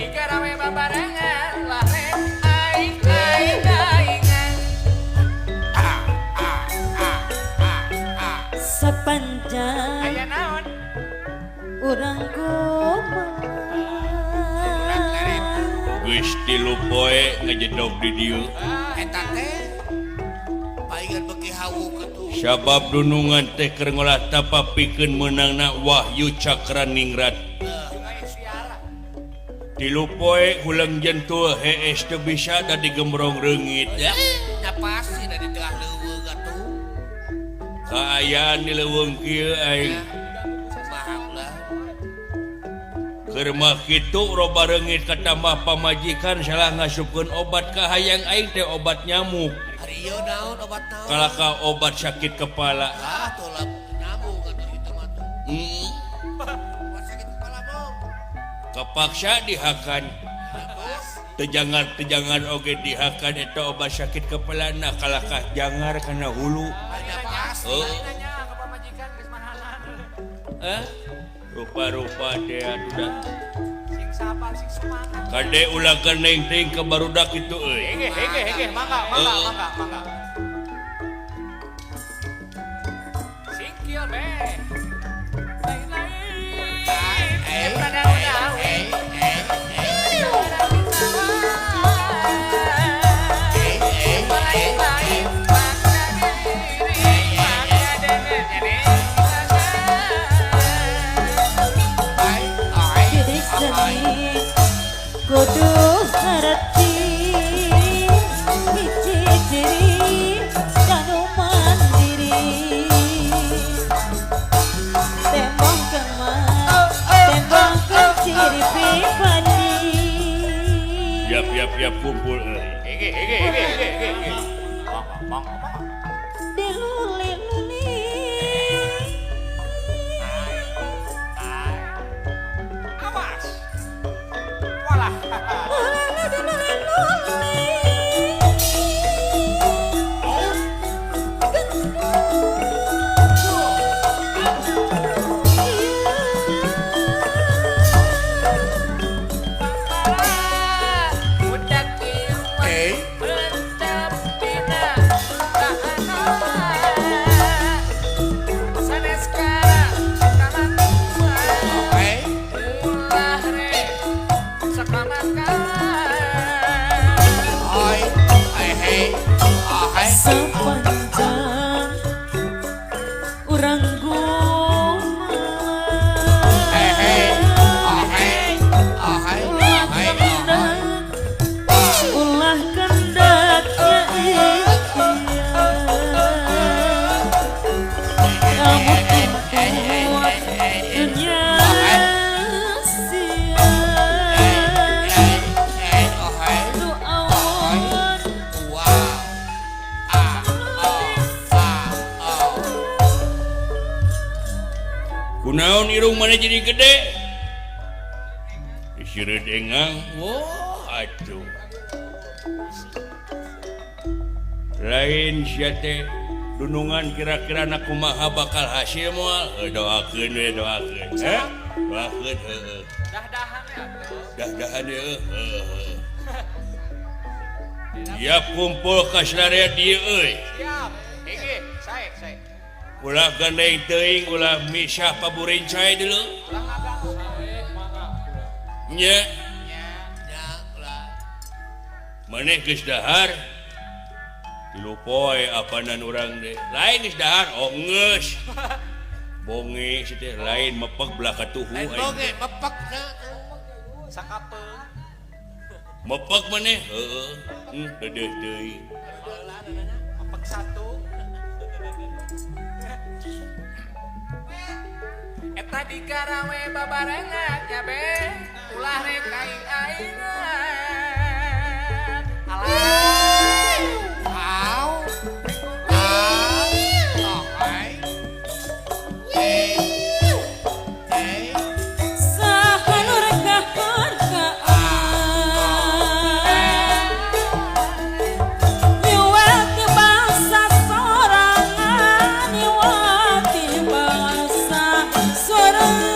Di karawe babarengan lah rek aing aing aingan. Sepanjang Aya naon? Urang kumaha. Geus 3 poe ngejedog di dieu. Eta teh palingan beuki hawu atuh. Sabab dunungan teh keur ngolah tapa pikeun meunangna Wahyu Cakraningrat. 3 poe huleng jentul hees teu bisa da digembrong reungit ya. Nya pasti da di tengah leuweung atuh. Kaayaan di leuweung kieu aing. Kumaha ulah. Keur mah kitu loba reungit katambah pamajikan salah ngasupkeun obat ka hayang aing teh obat nyamuk. Ari ieu naon obat naon? Kalaka obat sakit kepala. Ah, tuh lah nyamuk atuh itu mah tuh. Obat sakit kepala mong. Kapaksa dihakan. Tejangar tejangar oge dihakan eta obat sakit kepala nah kalakah jangar kana hulu. Nya pasti. Oh. Nanya ka pamajikan geus mahalan. Eh? Rupa-rupa teh atuh dah. Sing sabar sing semangat. Kade ulah gandeng teuing ka barudak kitu euy. Hege hege hege mangga mangga Heeh. Mangga mangga. Singkil be. Lain lain. Eta daun-daun. Lain-lain makna diri, makna dengan jadi. Ai ai. Didik seni kudu ngerti hiji ciri kanu mandiri tembongkeun mah tembongkeun ciri pribadi. Siap siap siap kumpul euy. Hege hege hege hege hege. Mangga mangga mangga. Diluli-luli. Awas. Walah. Diluli-luli. Budak ieu Eh. Mencap dina tahanan. Sanes kana kalakuan. Oke. Ulah rek sakamakan. Ai ai hey. Ah hai. Sepanjang urang Hey hey. gumalah Ah hey. Ah hai. ulah Hai. kendak ulah kendak ya ikhtiar kamu kumpul dunia sia Eh, oh hai. tu awan. Wow. Ah oh ah oh. Kunaon irung mana jadi gede? Disireut engang. Wah, atuh. Lain sia teh dunungan kira-kira na kumaha bakal hasil moal. Heuh, doakeun we doakeun. Heh? Doakeun heueuh. Dah-dahan ya atuh. Dah-dahan heueuh. Heueuh. Siap kumpul ka sararea dieu euy. Siap. Hege, sae sae. Ulah gandeng teuing, ulah misah paburincai dulu. Ulah ngaganggu sae, mangga. Nya, Nya. Nya ulah. Maneh geus dahar? 3 poe apanan urang deh. Lain geus dahar, oh geus. Bonge si teh lain mepek belah katuhu Lain aing. bonge mepek na. Sakapeung. Mepek maneh? Heeh. Deudeuh deui. Mepek satu. Eta di karawe babarengan nya be. Ulah rek aing-aingan. Alah. Au. Ah. Oh hai. Eh. Eh. Saha nu rek ngahargaan Niwati bangsa sorangan niwati bangsa sorangan.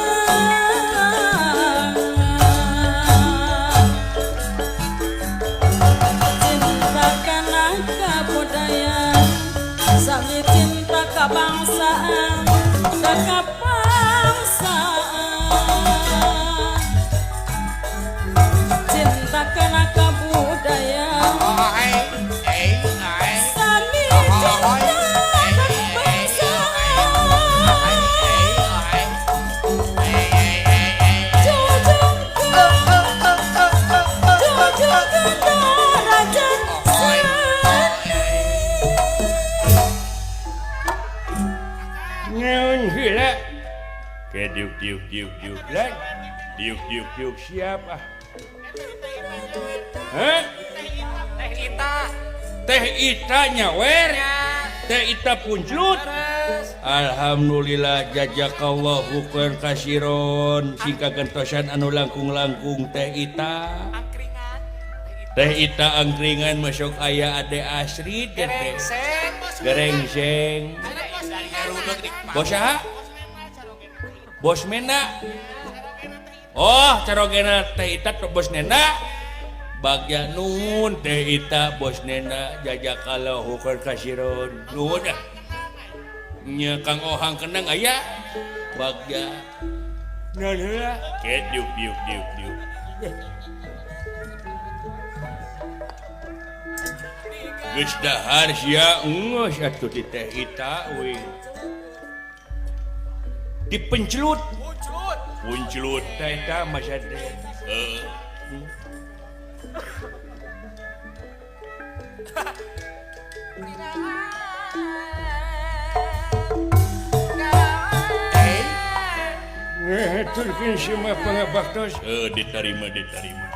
diuk diuk lan. Diuk diuk diuk siap ah. Hah? Teh Ita. Teh Ita nyawer. Teh Ita punjlut. Alhamdulillah jazakallahu khairan kasiron sing kagentosan anu langkung-langkung Teh Ita. Angkringan. Teh Ita angkringan masuk aya Ade Asri teh. Gerengseng. Gerengseng. Bos saha? Bos Mena. Oh, carogena Teh Ita bos Nena. Bagya nuhun Teh Ita bos Nena jazakallahu khairan kasiron. Nuhun ah. Nya Kang Ohang kenang aya. Bagya. Naon heula? Ke diuk diuk diuk diuk. Geus dahar sia geus atuh di Teh Ita euy. Dipenclut. Punclut. Punclut Teh Ita masa teh. Heeh. Ngehaturkeun semua pangabaktos. Diterima diterima.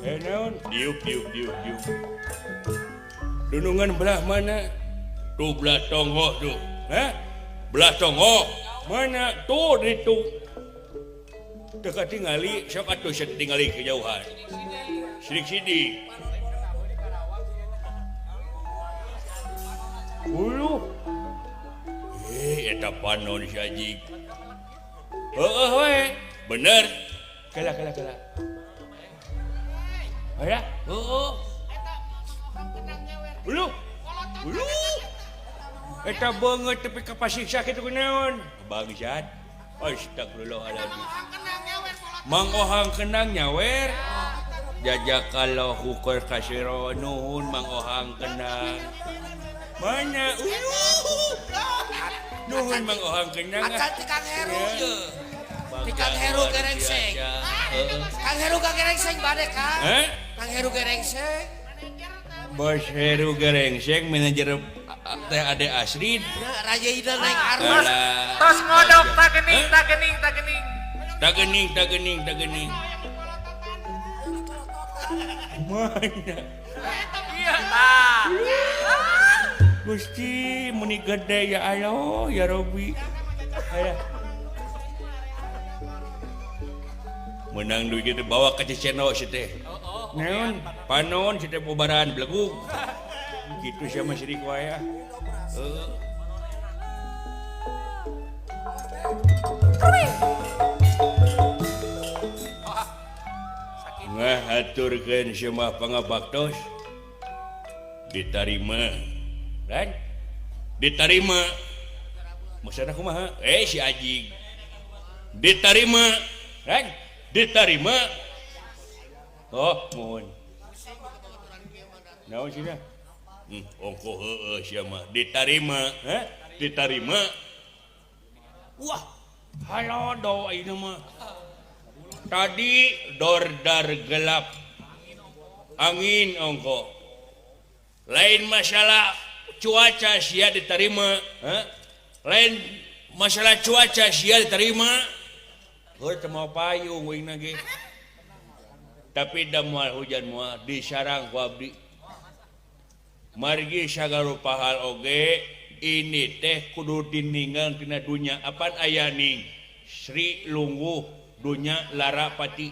Naon? Diuk diuk diuk diuk. Dunungan belah mana? Tuh belah tonggoh tuh. Hah? Belah tonggoh. Mana? Tuh ditu. Teu katingali, sok atuh tingali kejauhan. Sidik sidik. Uluh. Eta panon si Ajik. Heeh we. Bener. Kala kala kala. Aya, heeh. Uluh. Uluh. Eta beungeut tepi ka pasiksa kitu kunaon? Bangsat. Astagfirullahaladzim. Mang Ohang kenang nyawer. Jazakallahu khairan kasiron nuhun Mang Ohang kenang. Mana? Uluh. Nuhun Mang Ohang kenang. Acan ti Kang Heru ye. Ti Kang Heru gerengseng. Kang Heru gerengseng bade Kang. Hah? Kang Heru gerengseng. Bos Heru gerengseng manajer Teh Ade Asrid. Ya, Raja Ida naik arus. Tos ngodok tak gening tak gening tak gening. Tak gening tak gening tak gening. Mana? Iya tah. Gusti meni gede ya Allah ya Robi. Aya. Menang duit gitu bawa ke Ciceno si teh. Naon? Panon si teh bubaran belegug. Gitu sia mah sirik wae ah. Heeh. Ngahaturkeun semua pangabaktos ditarima. Dan ditarima. Maksudna kumaha? Si Ajig. Ditarima. Dan diterima. Oh, mohon. Naon cenah? Ongkoh heueuh sia mah. Diterima, heh? Diterima. Wah, halodo ayeuna mah. Tadi dordar gelap. Angin ongkoh. Lain masalah cuaca sia diterima, heh? Lain masalah cuaca sia diterima. Heuh teu mau payung uing ge. Tapi da moal hujan moal disarang ku abdi. Margi sagarupa hal oge ini teh kudu dininggal tina dunya apan ayaning Sri lungguh dunya larapati.